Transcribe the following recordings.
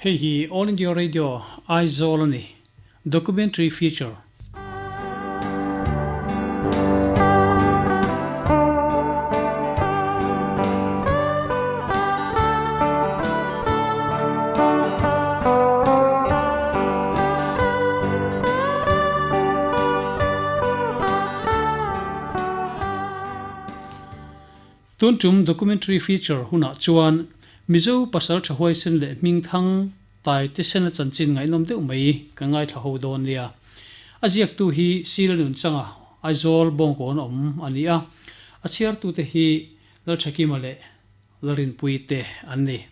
Hei hi All India Radio, Aizawl a ni. Documentary Feature. Tun tum Documentary Feature hunah chuan Mizo pasal tha huaisen leh hming thang tai tisena chanchin ngaihnawm deuh mai ka ngaithla ho dawn nia. A ziaktu hi Sila Nunchanga, Aizawl Bawngkawn awm a ni a, a chhiartute hi Lalthakima leh Lalrinpuii te an ni.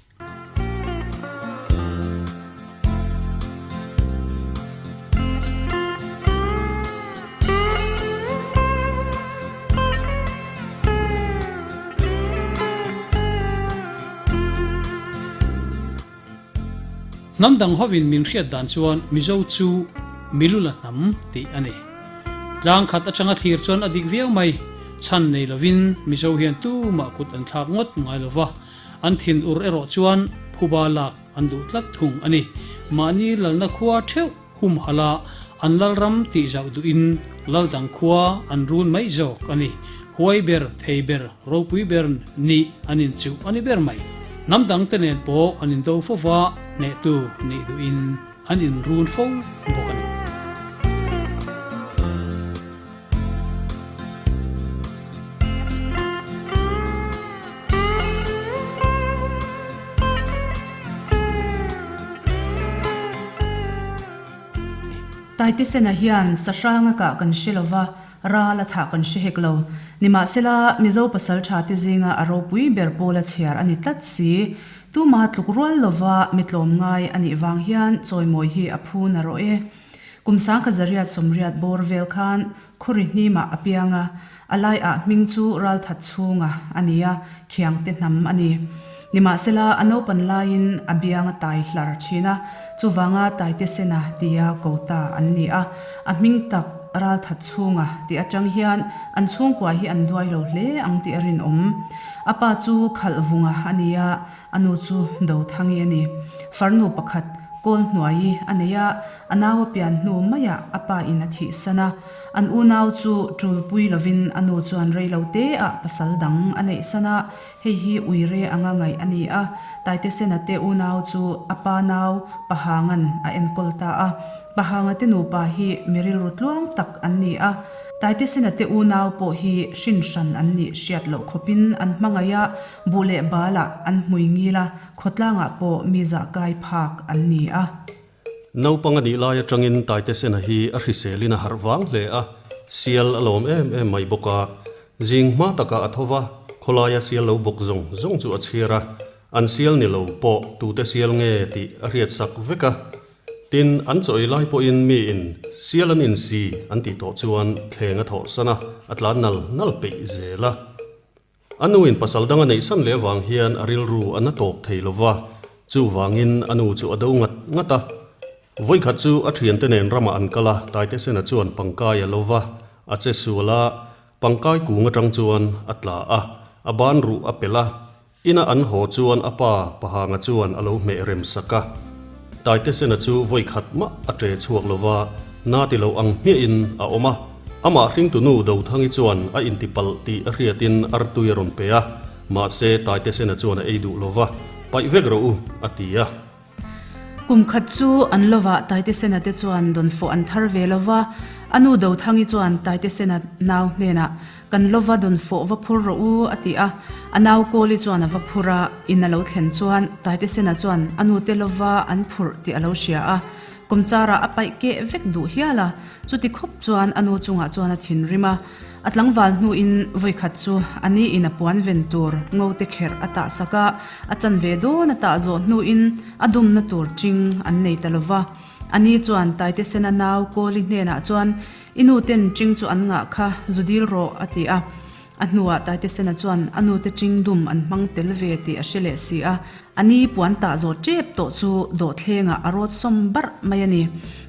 Hnam dang hovin min hriat dan chuan Mizo chu Milula hnam tih a ni. Tlang khat atanga thlir chuan a dik viau mai. Chhan nei lovin Mizo hian tumah kut an thlak ngawt ngai lova, an thin ur erawh chuan phuba lak an duh tlat thung a ni. Mahni lalna khua theuh humhalh a, an lalram tih zauh duhin lal dang khua an run mai zawk a ni. Huai ber, thei ber, ropui ber nih an inchuh a ni ber mai. Hnam dangte nen pawh an indo fo va, hnehtu nih duhin an inrun fo bawk a ni. Taitesena hian sahranga kah kan hre lova, ral a thah kan hre hek lo. Nimahsela, Mizo pasaltha te zinga a ropui ber pawla chhiar a ni tlat si. Tuma tluk rual lova mi tlawm ngai a nih vang hian chawimawi hi a phu na rawh e. Kum sangkhat zariat sawmriat bawr vel khan Khawri hnimah a piang a, a lai ah hming chu Ralthat chhunga a ni a, Khiangte hnam a ni. Nimahsela, a naupan laiin a biang a tai hlar thin a, chuvanga Taitesena tia ko ta an ni a, a hming tak Ralthat chhunga tih atang hian an chhungkua hi an duai lo hle ang tih a rinawm. A pa chu Khalhvunga a ni a, A nu chu Dothangi a ni. Farnu pakhat kawl hnuai a nei a, a nau a pian hnu maiah a pa in a thihsan a. An unau chu tulpui lovin a nu chuan rei lo te ah pasal dang a neihsan a, hei hi uire anga ngaih a ni a. Taitesena te unau chu a pa nau Pahangan a enkawl ta a. Pahanga te nupa hi mi rilru tluang tak an ni a. Taitesena te unau pawh hi hrin hran an nih hriat loh khawpin an hmangaih a, Buh leh balah an hmui ngil a, khawtlangah pawh mi zah kai phak an ni a. Naupang a nih lai atangin Taitesena hi a hriselin a harh vang hle a, sial a lawm em em mai bawk a. Zing hma takah a tho va, khawlaia sial lo bawk zawng zawng chu a chhiar a, an sial ni lo pawh tute sial nge tih a hriatsak vek a. Tin, an chaw ei lai pawhin miin sial an insi an tih tawh chuan thleng a thawhsan a, a tlan nal nal peih zel a. A nuin pasal dang a neih san leh avang hian a rilru a na tawp thei lo va, chuvangin a nu chu a do ngat ngat a. Vawikhat chu a thiante nen ramah an kal a, Taitesena chuan pangkai a lo va, a che sual a, pangkai kung atang chuan a tla a, a ban ruh a pelh a, ina an haw chuan a pa Pahanga chuan a lo hmeh rem sak a. Taitesena chu vawikhat mah a ṭe chhuak lo va, na ti lo ang hmiahin a awm a. Amah hringtunu Dothangi chuan a intipalh tih a hriatin artui a rawn pe a, mahse Taitesena chuan a ei duh lo va, Paih vek rawh u, a ti a. Kum khat chu an lovah Taitesena te chuan dawnfawh an thar ve lo va, a nu Dothangi chuan Taitesena nau hnenah, Kan lova dawnfawh va phur rawh u, a ti a. A nau Kawli chuan a va phur a, in a lo thlen chuan Taitesena chuan a nute lova an phurh tih a lo hria a. Kawmchara a paih keh vek duh hial a, chuti khawp chuan a nu chungah chuan a thinrim a. A tlangval hnuin vawikhat chu a ni in a puan ven tur ngo te kherh a tah sak a, a chan ve dawn a tah zawh hnuin a dumna tur ching an nei ta lova. A ni chuan Taitesena nau Kawli hnenah chuan I nu ten ching chu an ngah kha zu dil rawh a ti a. A hnuah Taitesena chuan a nute chingdum an hmang tel ve tih a hre leh si a, a ni puan tah zawh tep tawh chu dawhthlengah a rawt sawm barh mai a ni.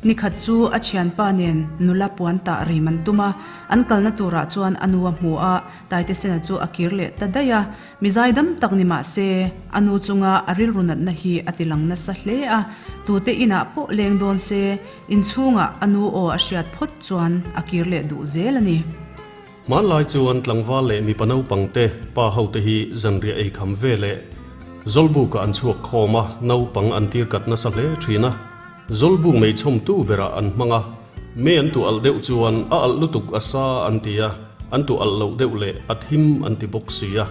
Nikhat chu a thianpa nen nula puan tah rim an tum a, an kalna turah chuan a nu a hmu a, Taitesena chu a kir leh ta daih a. Mi zaidam tak ni mah se, a nu chunga a rilru natna hi a ti lang nasa hle a, tute inah pawh leng dawn se, inchhungah a nu aw a hriat phawt chuan a kir leh duh zel a ni. Hmanlai chuan tlangval leh mipa naupang te, pa ho te hi zanriah ei kham ve leh Zawlbukah an chhuak khawm a, naupang an tir kat nasa hle thin a. Zawlbuk mei chhawmtu berah an hmang a, mei an tuah alh deuh chuan a alh lutuk a sa an ti a, an tuah alh loh deuh leh a thim an ti bawk si a.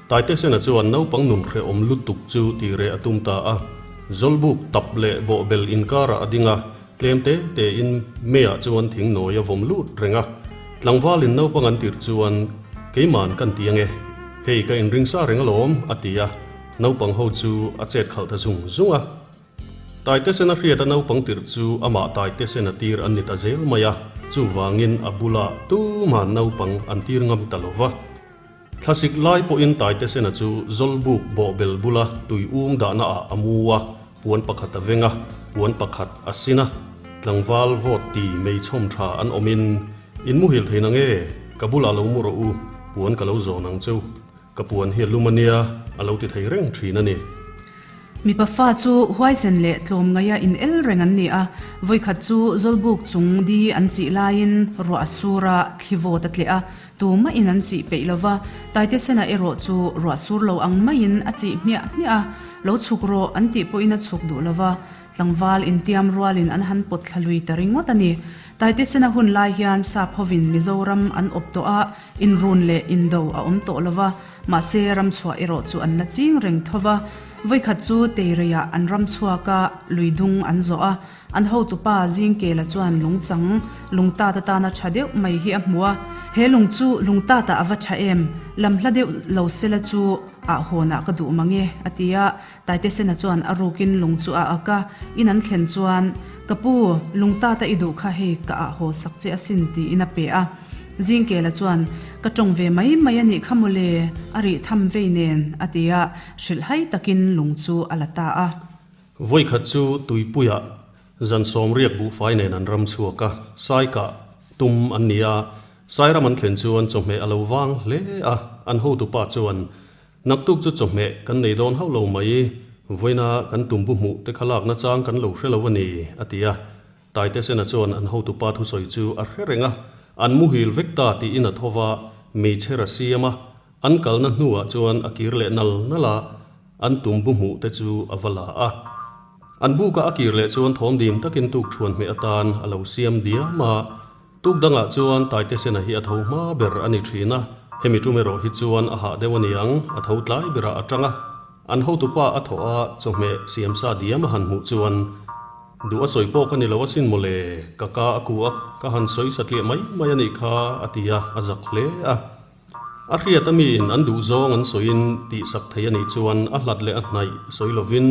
Taitesena chuan naupang nun hrehawm lutuk chu ti reh a tum ta a, Zawlbuk tap leh bawhbel inkarah a ding a, Tlem te tein meiah chuan thing nawi a vawm lut reng a, tlangvalin naupang an tirh chuan keiman kan ti ange, hei ka inring sa reng alawm a ti a, naupang ho chu a chet khalh ta zung zung a. Taitesena hriata naupang tirh chu amah Taitesena tir an ni ta zel mai a, chuvangin a bulah tuman naupang an tir ngam ta lo va. Thlasik lai pawhin Taitesena chu Zawlbuk bawhbel bula tui um dahna ah a mu a, puan pakhat a veng a, puan pakhat a sin a, tlangval vawt ti mei chhawm tha an awmin, In muhil thei na nge? Ka bulah lo mu rawh u, puan ka lo zawn ang cheu. Ka puan hi a lum a nia, a lo ti thei reng thin a ni. Mipa fa chu huaisen leh tlawmngaia in el reng an ni a, vawikhat chu Zawlbuk chung di an chih laiin ruah a sur a, thli vawt a tleh a, Tumah in an chih peih lova, Taitesena erawh chu ruah sur lo ang maiin a chih hmiah hmiah a, lo chhuk rawh an tih pawhin a chhuk duh lova, tlangval intiam rualin an han pawt thla lui ta ringawt a ni. Taitesena hun lai hian sap hovin Mizoram an awp tawh a, inrun leh indo a awm tawh lova, mahse ramchhuah erawh chu an la ching reng tho va. Vawikhat chu Teireiah an ramchhuak a, lui dung an zawh a, An hotupa Zingkela chuan lungchang lungtat atana tha deuh mai hi a hmu a, He lung chu lungtatah a va tha em? Lam hla deuh lo sela chu ah hawnah ka duh mang e, a ti a. Taitesena chuan a rukin lung chu a ak a, in an thlen chuan, Ka pu, lungtata i duh kha hei ka ah haw sak che asin tiin a pe a. Zingkela chuan, Ka tawng ve mai mai a nih kha mawle, a rih tham vei nen, a ti a, hrilhhai takin lung chu a la ta a. Vawikhat chu Tuipuiah zan sawmriak buhfai nen an ram chhuak a, Saikah tum an ni a, Sairam an thlen chuan chawhmeh a lo vang hle a, an hotupa chuan, Naktuk chu chawhmeh kan nei dawn hauh lo mai, vawiina kan tumbu hmuh te kha lakna chang kan lo hre lo a ni, a ti a. Taitesena chuan an hotupa thusawi chu a hre reng a, an muhil vek ta tiin a tho va, meichher a siam a, An kalna hnuah chuan a kir leh nal nal a, an tumbu hmuh te chu a va la a. An buka a kir leh chuan thawm dim takin tuk thuan hmeh atan a lo siam diam a. Tuk dangah chuan Taitesena hi a tho hma ber a ni thin a, hemi tum erawh hi chuan a hah deuh a niang, a tho tlai berah a tang a. An hotupa a thawh a, chawhmeh siamsa diam a han hmuh chuan, Duh a sawi pawh ka ni lo asin mawle, ka ka a ku a, ka han sawi satliah mai mai a nih kha, a ti a, a zak hle a. A hriat a miin an duh zawng an sawiin tihsak thei a nih chuan a hlat leh a hnaih sawi lovin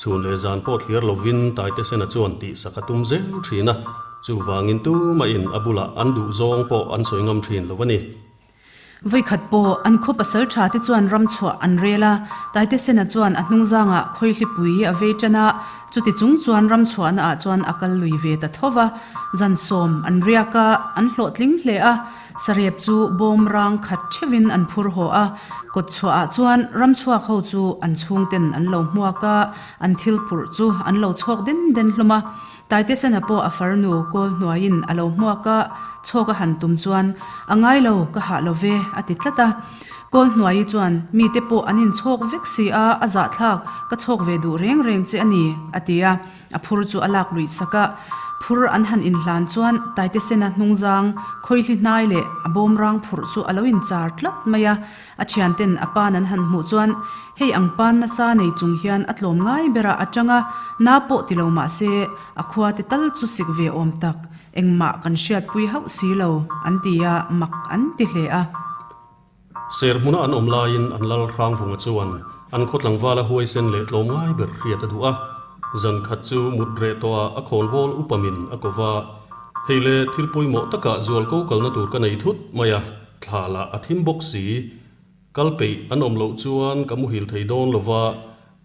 chhun leh zan pawh thlir lovin Taitesena chuan tihsak a tum zel thin a, chuvangin tumahin a bulah an duh zawng pawh an sawi ngam thin lo a ni. Vawikhat pawh an khaw pasal tha te chuan ram chhuah an rel a, Taitesena chuan a hnungzangah khawihlipui a vei tan a, chuti chung chuan ram chhuahna ah chuan a kal lui ve ta tho va, zan sawm an riak a, an hlawhtling hle a. Sarep chu bawm rang khat theuhin an phur haw a, kawt chhuahah chuan ramchhuak ho chu an chhungten an lo hmuak a, an thil phurh chu an lo chhawk den den hlawm a. Taitesena pawh a farnu kawl hnuaiin a lo hmuak a, chhawk a han tum chuan, A ngai lo, ka hah lo ve, a ti tlat a. Kawl hnuaii chuan, Mite pawh an inchhawk vek si a, a zahthlak, ka chhawk ve duh reng reng che a ni, a ti a. A phur chu a lak luih sak a, phur an han inhlan chuan Taitesena hnungzang khawihli hnai leh a bawmrang phurh chu a lo inchar tlat mai a. A thianten a pan an han hmuh chuan hei ang pan nasa nei chung hian a tlawm ngai berah a tang a, na pawh ti lo mah se a khua te tal chu sik ve awm tak, engmah kan hriatpui hauh si lo an ti a, mak an ti hle a. Ser hmuna an awm laiin an lal Hrangvunga chuan an khaw tlangvala huaisen leh tlawm ngai ber hriat a duh a. Zan khat chu mut reh tawhah a khawnbawl upamin a ko va, Hei le, thil pawimawh takah zual ko kalna tur ka nei thut mai a. Thla lah a thim bawk si. Kal peih an awm loh chuan ka muhil thei dawn lo va,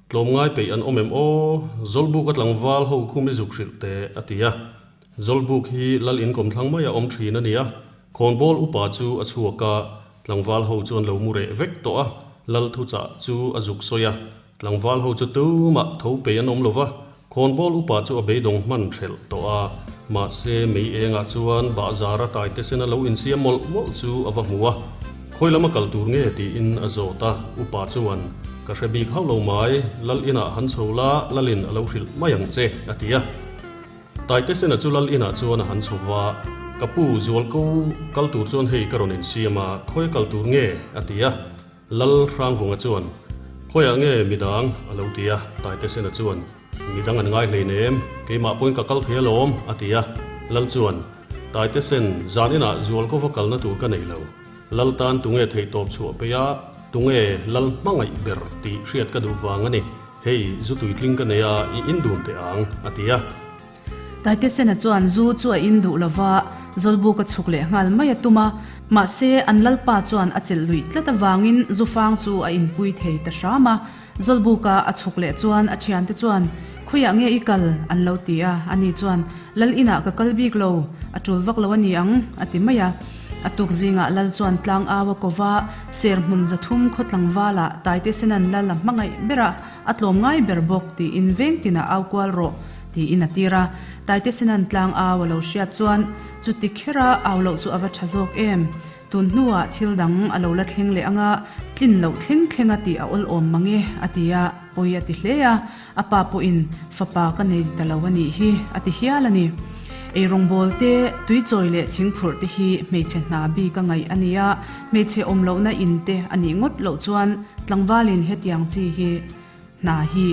tlawmngai peih an awm em aw? Zawlbuk a tlangval ho khum i zuk hrilh teh, a ti a. Zawlbuk hi lal inkawm thlang mai a awm thin a nia. Khawnbawl upa chu a chhuak a, tlangval ho chu an lo mu reh vek tawh a, lal thuchah chu a zuk sawi a. Tlangval ho chu tumah tho pei an awm lo va, khawnbawl upa chu a beidawng hman thelh tawh a, mahse mei engah chuan bahzara taite sena lo insiam mawlh mawlh chu a va hmu a, khawi lama kal tur nge tiin a zawt a, upa chuan, Ka hre bik hauh lo mai, lal inah han chho la, lalin a lo hrilh mai ang che, a ti a. Taite sena chu lal inah chuan a han chho va, Ka pu, zualko kal tur chuan hei ka rawn insiam a, khawi a kal tur nge? a ti a. Lal Hrangvunga chuan, Khawiah nge midang? a lo ti a, Taitesena chuan, Midang an ngai hleinem, keimah pawhin ka kal thei alawm, a ti a. Lal chuan, Taitesen, zan inah zual kova kalna tur ka nei lo. Lal tan tunge theihtawp chhuah peih a, tunge lal hmangaih ber tih hriat ka duh vang a ni. Hei, zu tuitling ka nei a, i indun teh ang, a ti a. Taitesena chuan zu chu a in duh lova, Zawlbuk a chhuk leh nghal mai a tum a. Mahse, an lalpa chuan a chelh luih tlat avangin zufang chu a inpui thei ta hram a. Zawlbuka a chhuk leh chuan a thiante chuan, Khawiah nge i kal? an lo ti a. Ani chuan, Lal inah ka kal bik lo, a tul vak lo a ni ang, a ti mai a. A tuk zingah lal chuan tlang au a ko va, Serhmun 300 khaw tlangvalah Taitesena'n lal a hmangaih ber a, A tlawm ngai ber bawk tiin veng tinah au kual rawh tiin a tir a. Taitesina'n tlang au a lo hriat chuan chuti khera au loh chu a va tha zawk em? Tun hnuah thil dang a lo la thleng leh anga tlin loh thleng thleng a tih a awl awm mang e a ti a, pawi a ti hle a. A pa pawhin fapa ka nei ta lo a nih hi a ti hial a ni. Eirawngbawl te, tuichawi leh thingphurh te hi hmeichhe hna bik a ngaih a ni a, hmeichhe awm lohna in te a nih ngawt loh chuan Tlangvalin hetiang chi hi hna hi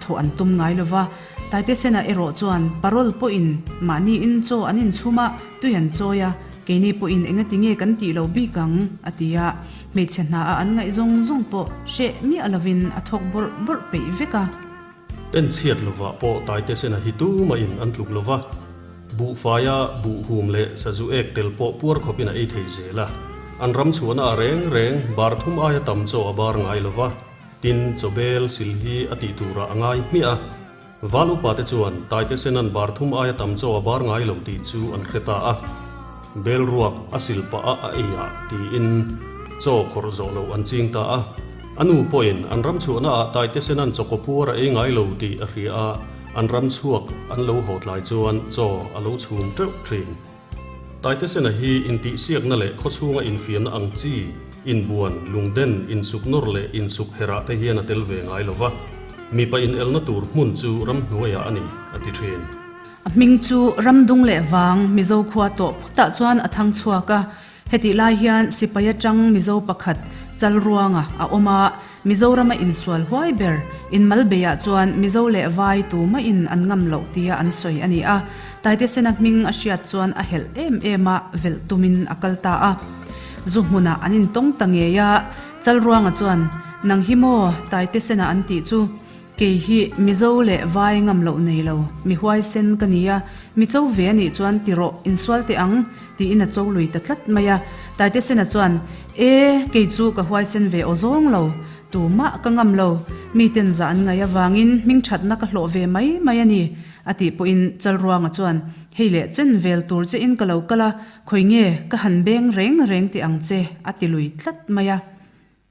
thawh an tum ngai lo va, Taitesena erawh chuan parole pawhin mahni in chaw an inchhum a, tui an chawi a, keini pawhin engati nge kan tih lo bik ang, a ti a, hmeichhe hna a an ngaih zawng zawng pawh hreh miah lovin a thawk bawrh bawrh peih vek a. Enchhiat lovah pawh Taitesena hi tumahin an tluk lo va, buhfaia buhhum leh sazu ek tel pawh puar khawpin a ei thei zel a. An ram chhuahna a reng reng bar thum aia tam chaw a bar ngai lo va, tin chawbel sil hi a tih turah a ngai hmiah a. Val upate chuan Taitesena'n bar thum aia tam chaw a bar ngai lo tih chu an hre ta a. Bel ruak a sil pah a a ei ah tiin chaw khawrh zawh loh an ching ta a. A nu pawhin an ram chhuahna ah Taitesena'n chaw kawpuar a ei ngai lo tih a hria a, an ram chhuak an lo haw tlai chuan chaw a lo chhum teuh thin. Taitesena hi intihsiakna leh khawchhunga infiamna ang chi, inbuan, lungden, insuk nawr leh insuk herah te hian a tel ve ngai lo va, mipa inelna tur hmun chu ramhnuaiah a ni, a ti thin. A hming chu Ramdung leh Vang Mizo khua tawh phawtah chuan a thang chhuak a. Hetih lai hian sipai atang Mizo pakhat Chalruanga a awm a, Mizorama insual huai ber inmalbeiah chuan Mizo leh Vai tumahin an ngam loh tia an sawi a ni a. Taitesena hming a hriat chuan a helh em em a, velh tumin a kal ta a. Zu hmunah an intawng ta ngei a, Chalruanga chuan, Nang hi maw Taitesena an tih chu? Kei hi Mizo leh Vai ngam loh nei lo, mi huaisen ka ni a, mi cho ve a nih chuan ti rawh, insual teh ang, tiin a cho lui ta tlat mai a. Taitesena chuan, E, kei chu ka huaisen ve aw zawng lo, tumah ka ngam lo, miten zah an ngaih avangin hmingthatna ka hlawh ve mai mai a ni, a tih pawhin Chalruanga chuan, Hei leh chen vel tur che in ka lo kal a, khawi nge ka han beng reng reng teh ang che, a ti lui tlat mai a.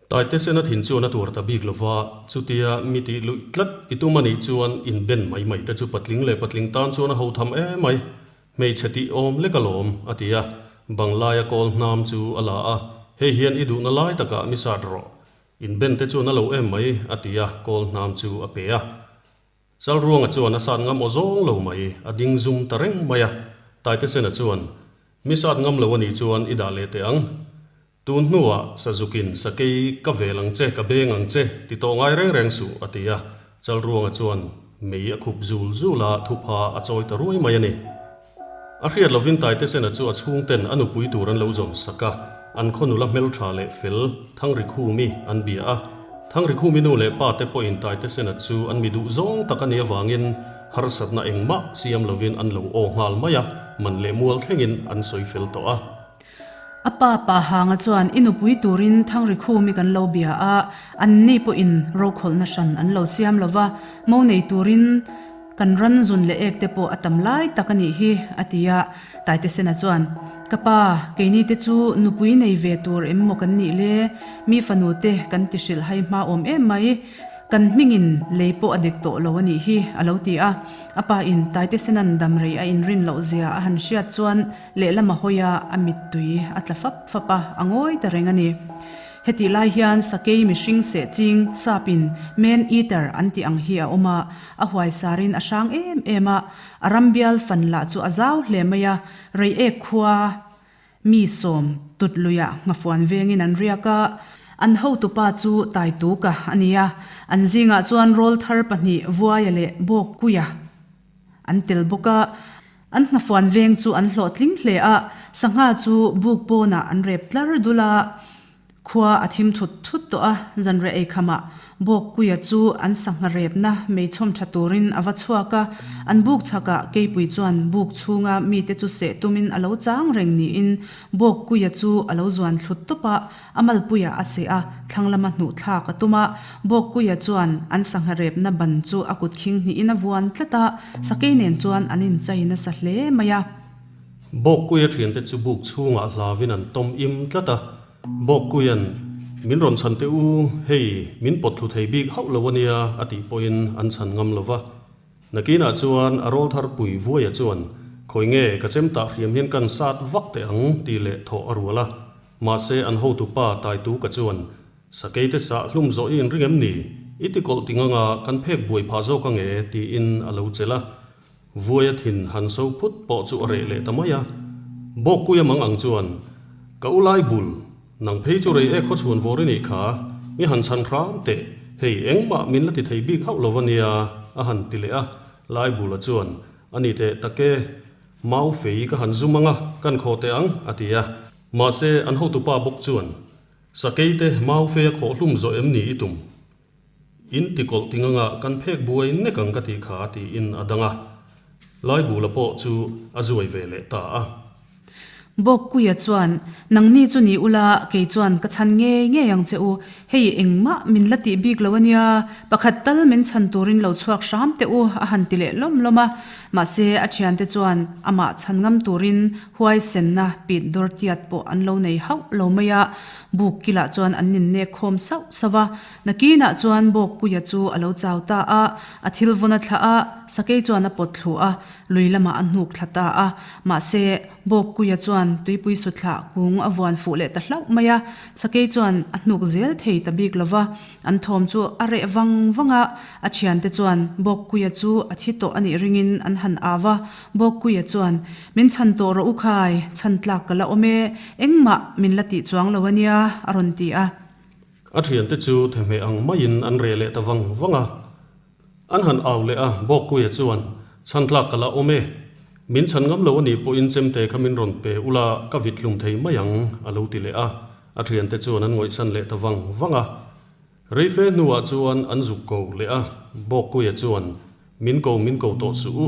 Taitesena thin chuan a tuar ta bik lova, chutia mi tih luih tlat i tum a nih chuan inben mai mai te chu patling leh patling tan chuan a ho tham em mai, hmeichhe tih awm lek alawm, a ti a, banglaia kawl hnam chu a la a, hei hian i duhna lai takah mi sat rawh, inben te chuan a lo em mai, a ti a, kawl hnam chu a pe a. Chalruanga chuan a sat ngam aw zawng lo mai, a ding zum ta reng mai a, Taitesena chuan, Mi sat ngam lo a nih chuan i dah leh teh ang. Tun hnuah Sazukin sakei ka vel ang che, ka beng ang che, ti tawh ngai reng reng suh, a ti a. Chalruanga chuan mei a khup zul zul a, thupha a chawi ta ruai mai a ni. A hriat lovin Taitesena chu a chhungten a nupui tur an lo zawn sak a, an khaw nula hmeltha leh fel Thangrikhumi an bia a. Thangrikhumi nu leh pa te pawhin Taitesena chu an mi duh zawng tak a nih avangin harsatna engmah siam lovin an lo aw nghal mai a, man leh mual thlengin an sawi fel tawh a. A pa pa Hanga chuan i nupui turin Thangrikhumi kan lo bia a, anni pawhin rokhawlhna hran an lo siam lo va, mo nei turin kan ran zun leh ek te pawh a tam lai tak a nih hi, a ti a. Taitesena chuan, Ka pa, keini te chu nupui nei ve tur em maw kan nih le? Mi fanu te kan ti hrilh hai hma awm em mai. Kan hmingin lei pawh a dek tawh lo a nih hi, a lo ti a. A pa in Taitesena'n damrei a inrin loh zia a han hriat chuan lehlam a hawi a, a mittui a tla fap fap a, a ngawi ta reng a ni. Hetih lai hian sakei mihring seh ching sapin man eater an tih ang hi a awm a, a huaisarin a hrang em em a, a rambial fan lah chu a zau hle mai a, Reiek khua Mi sawm tut luiah nghafuan vengin an riak a, an hotupa chu Taituka a ni a, an zingah chuan rawlthar pahnih Vuaia leh Bawkkuia an tel bawk a. An nghafuan veng chu an hlawhtling hle a, sangha chu buk pawnah an rep tlar dul a. Khua a thim thut thut tawh a, zanriah eikhamah Bawkkuia chu an sangha repna meichhawm tha turin a va chhuak a, an buk chhakah Keipui chuan buk chhunga mite chu seh tumin a lo chang reng niin Bawkkuia chu a lo zuan thlut tawp a, a malpuiah a seh a, thlang lama hnuh thlak a tum a, Bawkkuia chuan an sangha repna ban chu a kut khing hnihin a vuan tlat a, sakei nen chuan an inchai nasa hle mai a. Bawkkuia thiante chu buk chhungah hlavin an tawm im tlat a, Bawkkuia'n, Min rawn chhan teh u, hei, min pawt thlu thei bik hauh lo a nia, a tih pawhin an chhan ngam lo va. Nakinah chuan a rawlthar pui Vuaia chuan, Khawi nge, ka chem tah hriam hian kan sat vak teh ang, tih leh thawh a rual a. Mahse, an hotupa Taituka chuan, Sakeite sah hlum zawh i inring em ni? I tikawlh ti ngang a, kan phek buai phah zawk ange, tiin a lo chelh a. Vuaia thin han so phut pawh chu a reh leh ta mai a. Bawkkuia mang ang chuan, Ka u lai bul, nang phei chu rei e khaw chhuan vawr i nih kha, mi han chhan hram teh, hei engmah min la ti thei bik hauh lo a nia, a han ti leh a. Lai bula chuan, A ni teh tak e, mau fei ka han zum ang a, kan khaw teh ang, a ti a. Mahse, an hotupa bawk chuan, Sakeite mau fei a khawh hlum zawh em ni i tum? In ti kawlh ting anga kan phek buai nek ang ka tih kha tiin a dang a. Laibula pawh chu a zuai ve leh ta a. Bawkkuia chuan, Nangni chu ni ula, kei chuan ka chhan ngei ngei ang che u. Hei engmah min la tih bik lo a nia, pakhat tal min chhan turin lo chhuak hram teh u a han ti leh lawm lawm a. Mahse a thiante chuan amah chhan ngam turin huaisenna pit dawr tiat pawh an lo nei hauh lo mai a. Buk kilah chuan an innek khawm sauh sauh a. Nakinah chuan Bawkpuia chu a lo chau ta a, a thil vawn a thlah a, sakei chuan a pawt thlu a, lui lamah a hnuk thla ta a. Mahse, Bawkpuia chuan tuipui suthlah kung a vuan fuh leh ta hlauh mai a, sakei chuan a hnuk zel thei ta bik lo va, an thawm chu a reh vang vang a, a thiante chuan Bawkpuia chu a thi tawh a nih ringin an han au a, Bawkpuia chuan, Min chhan tawh rawh u khai, chhan tlak ka la awm e, engmah min la tih chuang lo a nia, a rawn ti a. A thiante chu thehmeh ang maiin an reh leh ta vang vang a. An han au leh a, Bawkkuia chuan, Chhan tlak ka la awm e. Min chhan ngam lo a nih pawhin chemte kha min rawn pe ula ka vit hlum thei mai ang, a lo ti leh a. A thiante chuan an ngawihsan leh ta vang vang a. Reife hnuah chuan an zuk ko leh a, Bawkkuia chuan, Min ko min ko tawh suh u.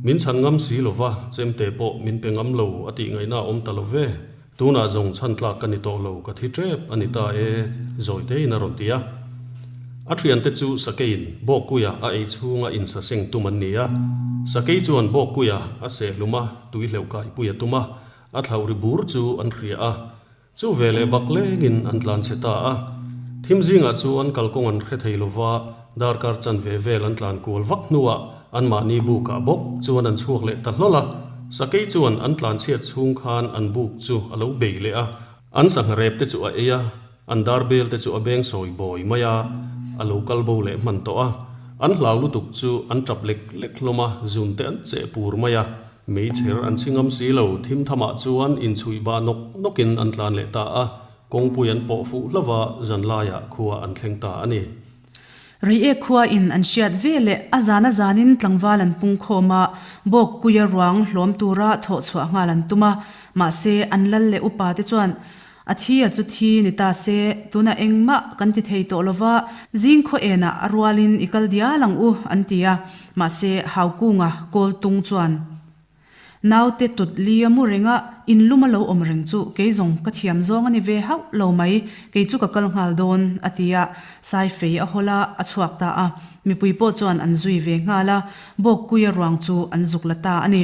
Min chhan ngam si lo va, chemte pawh min pe ngam lo a tih ngaihna a awm ta lo ve. Tunah zawng chhan tlak ka ni tawh lo, ka thi tep a ni ta e, Zawitein a rawn ti a. A thiante chu Sakeiin Bawkkuia a ei chhunga insaseng tum an ni a. Sakei chuan Bawkkuia a seh hlum a, tui hleuh kaipui a tum a, a thlauh ri bur chu an hria a. Chu veleh bak lengin an tlan chhe ta a. Thim zingah chuan kalkawng an hre thei lova, darkar chanve vel an tlan kual vak hnuah anmahni bukah bawk chuan an chhuak leh ta hlawl a. Sakei chuan an tlan chhiat chhung khan an buk chu a lo bei leh a. An sangha rep te chu a ei a, an dar bel te chu a beng sawi bawi mai a, a lo kal bo leh hman tawh a. An hlau lutuk chu an tap lek lek hlawm a, zun te an cheh pur mai a. Meichher an chhi ngam si lo, thim thamah chuan inchhuih bah nawk nawkin an tlan leh ta a, kawngpui an pawh fuh hlauh a, zanlaiah khua an thleng ta a ni. Reiek khua in an hriat ve leh a zan a zanin tlangval an pung khawm a, Bawkkuia ruang hlawm tura thawh chhuah nghal an tum a, mahse an lal leh upa te chuan A thi a chu thi ni ta se, tunah engmah kan ti thei tawh lova, zing khaw enah a rualin i kal dial ang u, an ti a. Mahse, Haukunga kawl tung chuan naute tut li a mu reng a, In lum a lo awm reng chu kei zawng ka thiam zawng a ni ve hauh lo mai, kei chu ka kal nghal dawn, a ti a. Saifei a hawl a, a chhuak ta a. Mipui pawh chuan an zui ve nghal a, Bawkkuia ruang chu an zuk la ta a ni.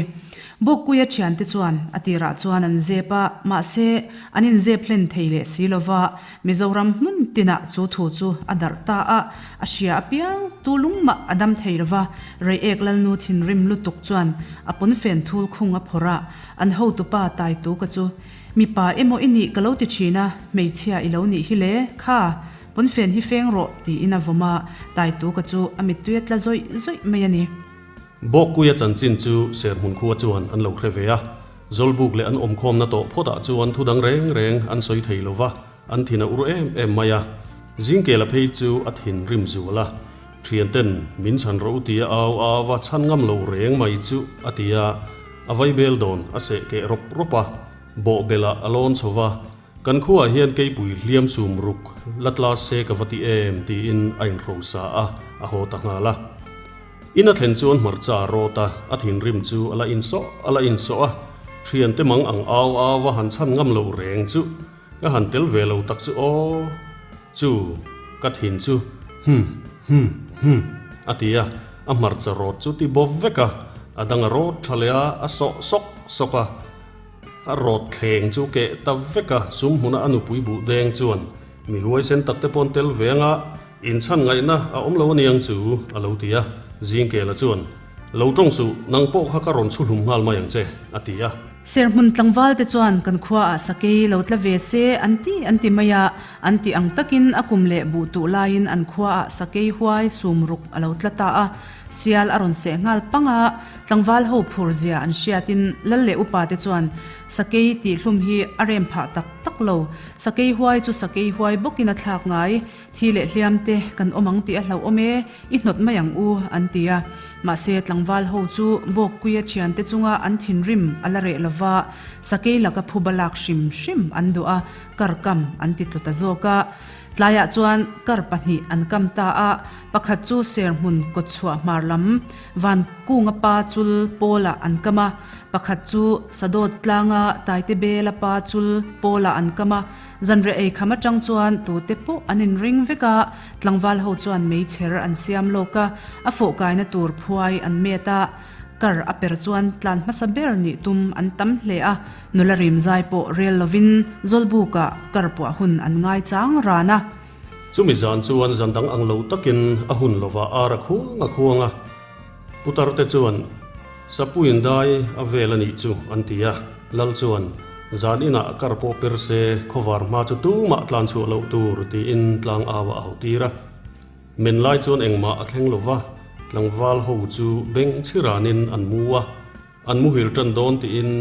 Bawkkuia thiante chuan a tirah chuan an zep a, mahse, an inzep hlen thei leh si lo va, Mizoram hmun tinah chu thu chu a darh ta a, a hria apiang tu lung mah a dam thei lo va, Reiek Lalnu thinrim lutuk chuan a pawnfen thul khung a phawrh a, an hotupa Taituka chu, Mipa emaw i nih ka lo ti thin a, hmeichhia i lo nih hi le, kha, pawnfen hi feng rawh, tiin a vawm a, Taituka chu a mittui a tla zawih zawih mai a ni. Bawkkuia chanchin chu Serhmun khua chuan an lo hre ve a, Zawlbuk leh an awmkhawmna tawh phawtah chuan thu dang reng reng an sawi thei lo va, an thin a ur em em mai a. Zingkela phei chu a thin rim zual a, Thianten min chhan rawh u tia au au va chhan ngam lo reng mai chu a ti a, a vaibel dawn a seh keh rawp rawp a, bawhbelah a lawn chho va, Kan khuaah hian keipui hliam sum ruk la tla se ka va ti em tiin a inhrosa a, a haw ta nghal a. In a thlen chuan hmarcha a rawt a, a thinrim chu a la insawh a la insawh a, thiante mang ang au au a han chhan ngam lo reng chu ka han tel ve lo tak chu aw chu ka thin chu hum hum hum a ti a, a hmarcha rawt chu ti bawp vek a, a dang a rawt tha leh a, a sawh sawk sawk a. A rawt thleng chu keh ta vek a, sum hmuna a nupui buh deng chuan mi huaisen tak te pawn tel ve anga inchhan ngaihna a awm lo aniang chu a lo ti a. Zingkela chuan, Lo tawng suh, nang pawh kha ka rawn chhu hlum nghal mai ang che, a ti a. Serhmun tlangval te chuan kan khuaah sakei lo tla ve se an ti an ti mai a, an ti ang takin a kum leh buh tuh laiin an khuaah sakei huai sum ruk a lo tla ta a. Sial a rawn seh nghal pang a, tlangval ho phur zia an hriatin lal leh upa te chuan sakei tih hlum hi a rem phah tak tak lo. Sakei huai chu sakei huai bawkin a thlak ngai, thi leh hliam te kan awm ang tih a hlauhawm e, i hnawt mai ang u an ti a. Mahse tlangval ho chu Bawkkuia thiante chunga an thinrim a la reh lova, sakei laka phuba lak hrim hrim an duh a, kar kam an ti tlu ta zawk a. Tlaiah chuan kar pahnih an kam ta a, pakhat chu Serhmun kawtchhuah hmar lam Vankunga pa chul pawlah an kam a, pakhat chu Sadawt tlanga Taitebela pa chul pawlah an kam a. Zanriah ei kham atang chuan tute pawh an inring vek a, tlangval ho chuan meichher an siam lawk a, a fawhkaina tur phuai an met a. Kar a per chuan tlan hmasa ber nih tum an tam hle a, nula rim zai pawh rel lovin Zawlbukah kar puah hun an ngai chang ran a. Chumi zan chuan zan dang ang lo takin a hun lovah ar a khuang a khuang a, putar te chuan Sapuiin dai a vel a nih chu an ti a, Lal chuan zan inah kar pawh per se khawvar hma chu tumah tlan chhuah loh tur tiin tlang au a hautir a. Men lai chuan engmah a thleng lo va, tlangval ho chu beng chhiranin an mu a, an muhil tan dawn tiin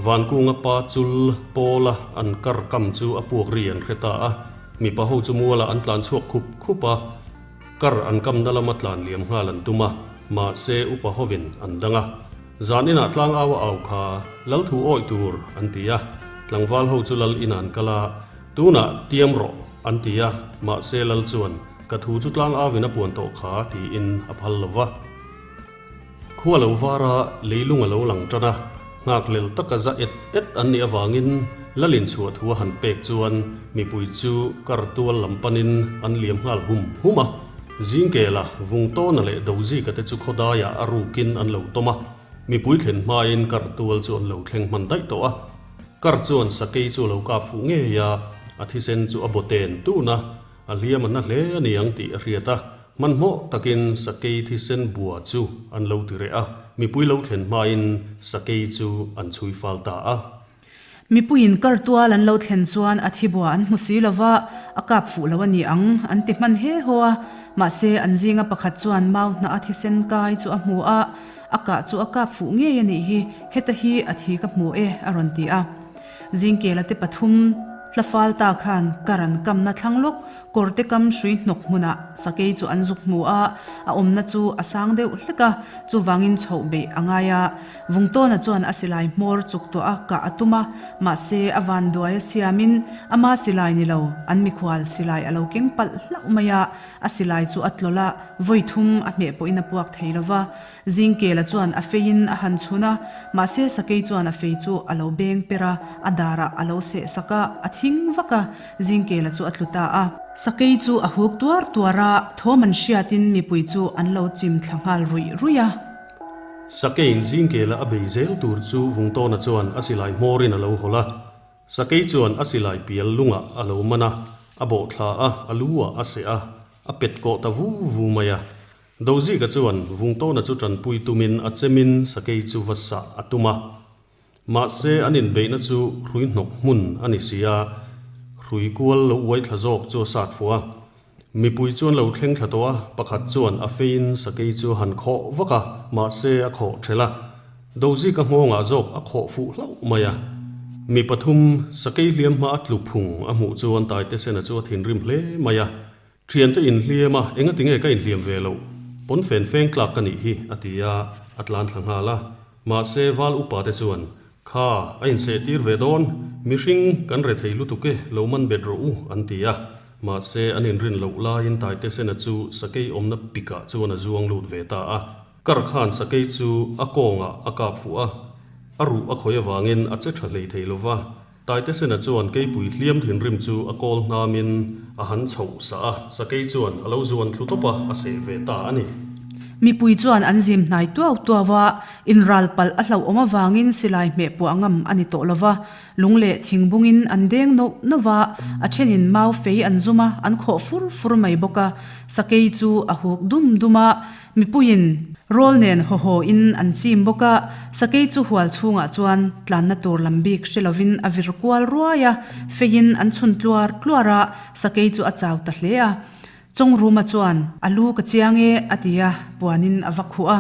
Vankunga pa chul pawla an kar kam chu a puak ri an hre ta a, mipa ho chu mualah an tlan chhuak khup khup a, kar an kamna lama tlan liam nghal an tum a, mahse upa hovin an dang a. Zan inah tlang au a au kha lal thu awih tur an ti a, tlangval ho chu lal inah an kal a, tunah tiam rawh an ti a, mahse lal chuan ka thu chu tlang auin a puan tawh kha tiin a phal lo va. Khua lo vara leilung a lo lang tan a, nghakhlel taka za et et an nih avangin lalin chhuah thu a han pek chuan mipui chu kar tual lam panin an liam nghal hum hum a. Zingkela, Vungtawna leh Dozika te chu khawdaiah a rukin an lo tawm a, mipui thlen hmain kar tual chu an lo thleng hman daih tawh a. Kar chuan sakei chu a lo kap fuh ngei a, a thisen chu a baw ten tun a, a hliam a na hle a ni ang tih a hriat a, hmanhmawh takin sakei thisen bua chu an lo ti reh a, mipui lo thlen hmain sakei chu an chhui fal ta a. Mipuiin kar tual an lo thlen chuan a thi bua an hmu si lo va, a kap fuh lo a ni ang an ti hman he haw a. Mahse, an zinga pakhat chuan mau hnah a thisen kai chu a hmu a, a kah chu a kap fuh ngei a nih hi, heta hi a thi ka hmu e a rawn ti a. Zingkela te pathum tlafal ta khan kar an kamna thlang lawk. Kawrte kam hrui hnawk hmunah sakei chu an zuk hmu a, a awmna chu a sang deuh hlek a, chuvangin chhoh beih a ngai a. Vungtawna chuan a silai hmawr chuk tuah a kah a tum a, mahse a vanduai a siamin ama silai ni lo, an mikhual silai a lo keng palh hlauh mai a, a silai chu a tlawlh a, vawi thum a hmeh pawhin a puak thei lo va. Zingkela chuan a feiin a han chhun a, mahse sakei chuan a fei chu a lo beng per a, a darah a lo seh sak a, a thing vak a, Zingkela chu a tlu ta a. Sakei chu a huk tuar tuar a, thawm an hriatin mipui chu an lo chim thla nghal ruih ruih a. Sakeiin Zingkela a bei zel tur chu Vungtawna chuan a silai hmawrin a lo hawlh a, Sakei chuan a silai pial lungah a lo man a, a bawh thla a, a lu ah a seh a, a pet kawh ta vu vu mai a. Dozika chuan Vungtawna chu tanpui tumin a chemin sakei chu va sah a tum a. Mahse an inbeihna chu hrui hnawk hmun a ni si a, hrui kual lo uai thla zawk chu a sat fuh a. Mipui chuan lo thleng thla tawh a, pakhat chuan a feiin sakei chu a han khawh vak a, mahse a khawh ṭhelh a. Dozika nghawngah zawk a khawh fuh hlauh mai a. Mi pathum sakei hliam hma a tlu phung a hmuh chuan Taitesena chu a thinrim hle mai a. Thiante inhliam a, engati nge ka inhliam ve loh? Pawnfen feng tlak ka nih hi, a ti a, a tlan thla nghal a. Mahse, val upa te chuan, Kha, a inseh tir ve dawn, mihring kan re thei lutuk e, lo man bet rawh u, an ti a. Mahse, an inrin loh laiin Taitesena chu sakei awmna pikah chuan a zuang lut ve ta a. Kar khan sakei chu a kawngah a kap fuh a, a ruh a khawih avangin a che tha hlei thei lo va. Taitesena chuan keipui hliam thinrim chu a kawl hnamin a han chhoh sah a, sakei chuan a lo zuan thlu tawp a, a seh ve ta a ni. Mipui chuan an zim hnai tuau tuau a, inral palh a hlauhawm avangin silai hmeh puah ngam a ni tawh lo va, lung leh thingbungin an deng noh noh va, a thenin mau fei an zum a, an khawh fur fur mai bawk a, sakei chu a huk dum dum a, Mipuiin rawl nen haw haw in an chim bawk a, sakei chu hual chhungah chuan tlanna tur lam bik hre lovin a vir kual ruai a, feiin an chhun tluar tluar a, sakei chu a chau ta hle a. Chawngruma chuan, A lu ka chiang e, a ti a, puanin a va khuh a.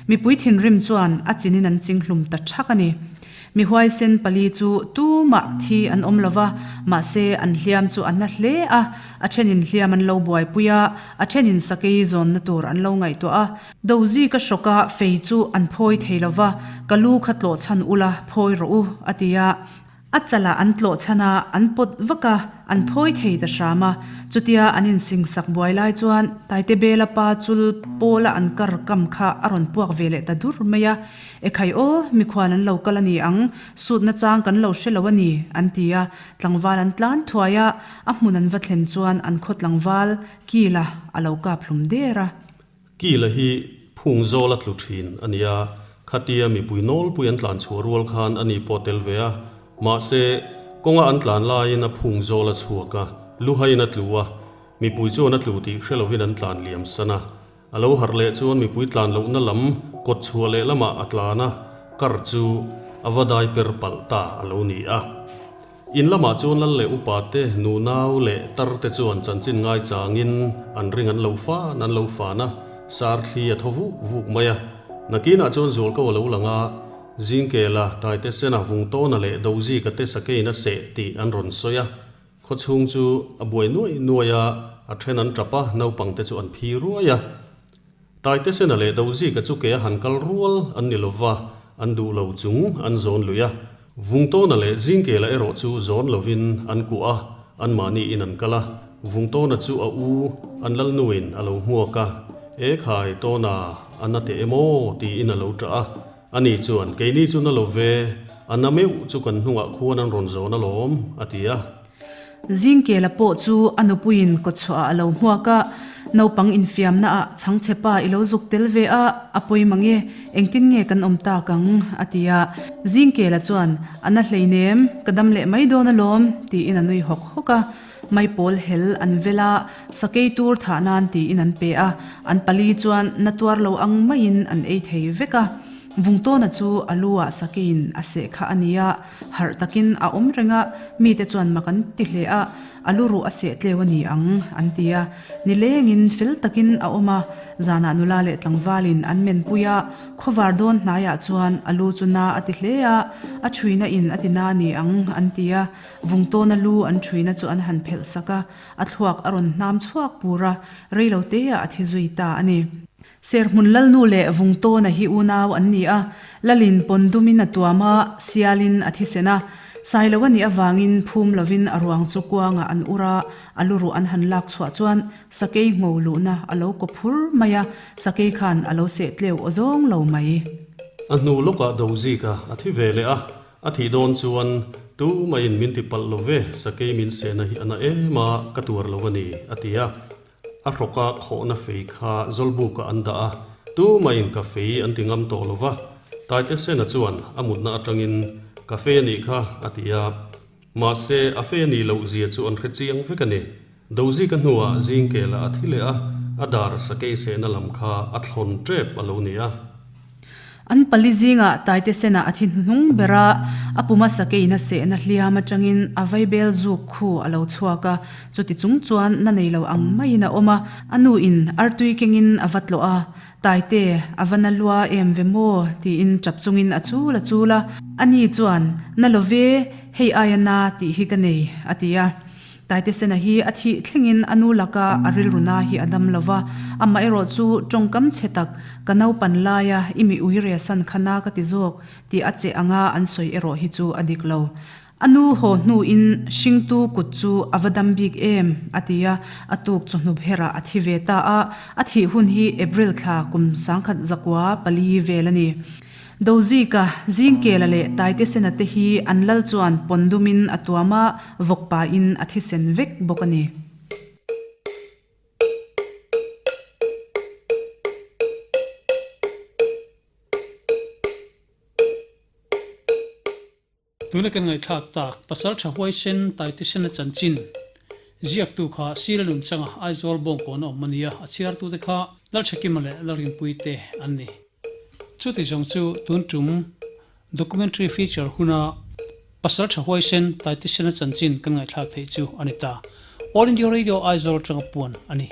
Mipui thinrim chuan a chinin an ching hlum ta thak a ni. Mi huaisen pali chu tumah thi an awm lo va, mahse an hliam chu a na hle a, a thenin hliam an lo buaipui a, a thenin sakei zawnna tur an lo ngaihtuah a. Dozika hrawka fei chu an phawi thei lo va, ka lu kha tlawh chhan ula phawi rawh u, a ti a. A chalah an tlawh chhan a, an pawt vak a, an phawi thei ta hram a. Chutia an insingsak buai lai chuan Taitebela pa chul pawla an kar kam kha a rawn puak ve leh ta dur mai a. Ekhai aw, mikhual an lo kal a ni ang, sutna chang kan lo hre lo a ni, an ti a. Tlangval an tlan thuai a, a hmun an va thlen chuan an khaw tlangval Kila a lo kap hlum der a. Kila hi phung zawl a tlu thin a nia, khatia mipui nawlpui an tlan chhuah rual khan a ni pawh tel ve a, mahse, kawnga an tlan laiin a phung zawl a chhuak a, luhaiin a tlu a, mipui chuan a tlu tih hre lovin an tlan liam san a. A lo harh leh chuan mipui tlan lohna lam kawt chhuah leh lamah a tlan a, kar chu a va dai per palh ta a lo ni a. In lamah chuan lal leh upa te, nunau leh tar te chuan chanchin ngai changin an ring an lo fan an lo fan a, sar thli a thaw vuk vuk mai a. Nakinah chuan Zualko a lo lang a, Zingkela, Taitesena, Vungtawna leh Dozika te sakeiin a seh tih an rawn sawi a. Khawchhung chu a buai nuai nuai a, a then an tap a, naupang te chu an phi ruai a. Taitesena leh Dozika chu ke a han kal rual an ni lova, an duh lo chung an zawn lui a. Vungtawna leh Zingkela erawh chu zawn lovin an kuah a, anmahni in an kal a. Vungtawna chu a u, an lalnuin a lo hmuak a, E khai, Tawna, a na teh em aw? tiin a lo ṭah a. Ani chuan, Keini chu na lo ve, a na meuh chu kan hnungah khuan an rawn zawn alawm, a ti a. Zingkela pawh chu a nupuiin kawchhuahah a lo hmuak a, naupang infiamnaah chhangchhe pa i lo zuk tel ve a, a pawi mang e, engtin nge kan awm tak ang? a ti a. Zingkela chuan, A na hleinem, ka dam leh mai dawn alawm, tiin a nui hawk hawk a. Maipawl hel an vel a, sakei tur thah nan tiin an pe a, an pali chuan na tuar lo ang maiin an ei thei vek a. Vungtawna chu a lu ah sakeiin a seh kha a ni a, harh takin a awm reng a, mite chuan mak an ti hle a, a lu ruh a seh tleu a ni ang, an ti a. Nilengin fel takin a awm a, zanah nula leh tlangvalin an menpui a, khawvar dawn hnaiah chuan a lu chu na a ti hle a, a thuina in a ti na a ni ang, an ti a. Vungtawna lu an thuina chu an han phelh sak a, a thluak a rawn hnam chhuak pur a, reilo teah a thi zui ta a ni. Serhmun Lalnu leh Vungtawna hi unau an ni a, Lalin pawn dumin a tuam a, sialin a thisen a. Sailo a nih avangin phum lovin a ruang chu kuangah an ur a, a luruh an han lak chhuah chuan sakei ngho luhna a lo kaw phur mai a, sakei khan a lo seh tleu aw zawng lo mai. A hnu lawkah Dozika a thi ve leh a, a thih dawn chuan tumah-in min ti palh lo ve, sakei min sehna hi a na em a, ka tuar lo a ni, a ti a. A hrawka khawhna fei kha Zawlbuka an dah a, tumahin ka fei an ti ngam tawh lo va. Taitesena chuan a mutna atangin, Ka fei a nih kha, a ti a. Mahse, a fei a nih loh zia chu an hre chiang vek a ni. Dozika hnuah zingkela a thi leh a, a dar sakei sehna lam kha a thlawn tep a lo ni a. An pali zingah Taitesena a thi hnuhnung ber a, a puma sakeina sehna hliam atangin a vaibel zuk khu a lo chhuak a, chuti chung chuan na nei lo ang maiin a awm a, a nu in artui kengin a va tlawh a, Taite, a va na lua em ve maw? tiin tap chungin a chul a chul a, ani chuan, Na lo ve, hei aia na tih hi ka nei, a ti a. Taitesena hi a thih thlengin a nu laka a rilru na hi a dam lo va, amaherawh chu tawngkam chhe tak, ka naupan laia i mi ui re san kha na ka ti zawk tih a che anga an sawi erawh hi chu a dik lo. A nu haw hnuin hringtu kut chu a va dam bik em? a ti a, a tuk chawhnu herah a thi ve ta a, a thih hun hi April thla kum 1904 vel a ni. Dozika, Zingkela leh Taitesena te hi an lal chuan pawn dumin a tuam a, vawk pain a thisen vek bawk a ni. Tuna kan ngaihthlak tak Pasal Tha Huaisen Taitesena chanchin ziaktu kha Sira Nunchanga Aizawl Bawngkawn a awm a nia, a chhiartute kha Lalthakima leh Lalrinpuii te an ni. Chuti zawng chu tun tum documentary feature huna Pasal Tha Huaisen Taitesena chanchin kan ngaihthlak theih chu a ni ta. All India Radio Aizawl atanga puan a ni.